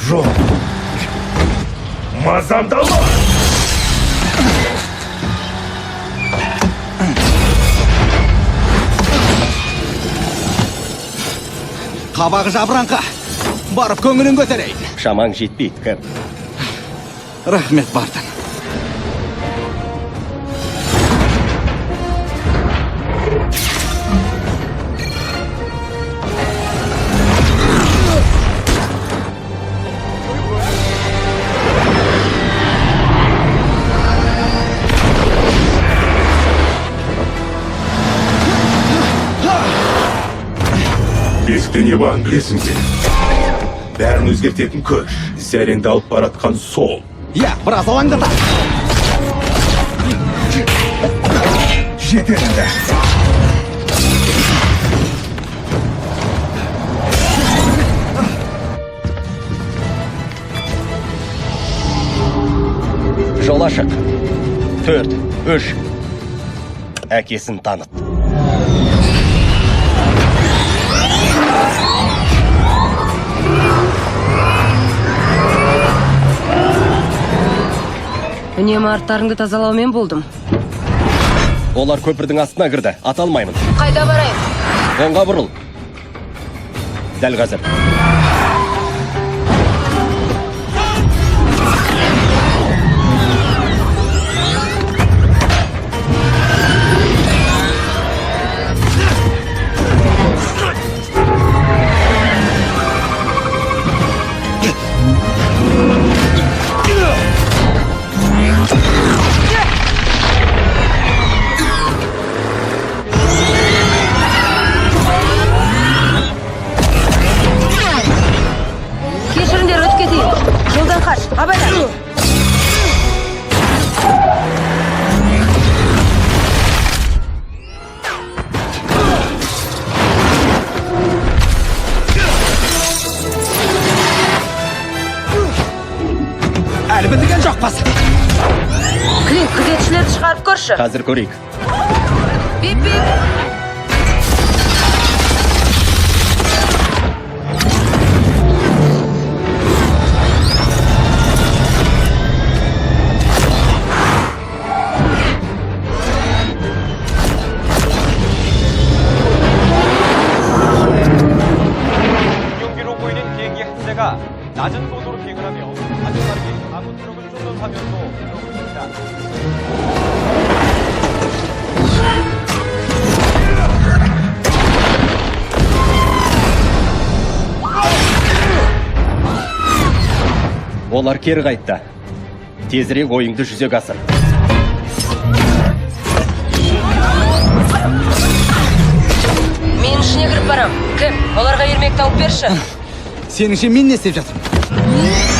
Жоқ. Мазамды алма! Қабағы жабыраңқы. Барып көңілін көтерейін. Шамаң жетпейді, Кэп. Рахмет, Бартон. Бесікте не барын білесің бе? Бәрін өзгертетін күш, зәреңді алып баратқан сол. Иә, біраз алаңдатады. Жетер енді. Жол ашық. 4, 3. Әкесін таныт. Үнемі арттарыңды тазалаумен болдым. Олар көпірдің астына кірді. Ата алмаймын. Қайда барайын? Оңға бұрыл. Дәл қазір. Кешіріңдер, өтіп кетейін. Жолдан қаш, абайла. Әлі бітірген жоқпыз. Клинт, күзетшілерді шығарып көрші. Қазір көрейік. Бип, бип. 비용기로 보이는 비행기 한 대가 낮은 고도로 비행을 하며 아주 빠르게 나무 트럭을 쫓는 화면도 나오고 있습니다. Олар кері қайтты. Тезірек ойыңды жүзеге асыр. Мен ішіне кіріп барам. Кім? Оларға ермек тауып берші. Сеніңше мен не істеп жатырмын?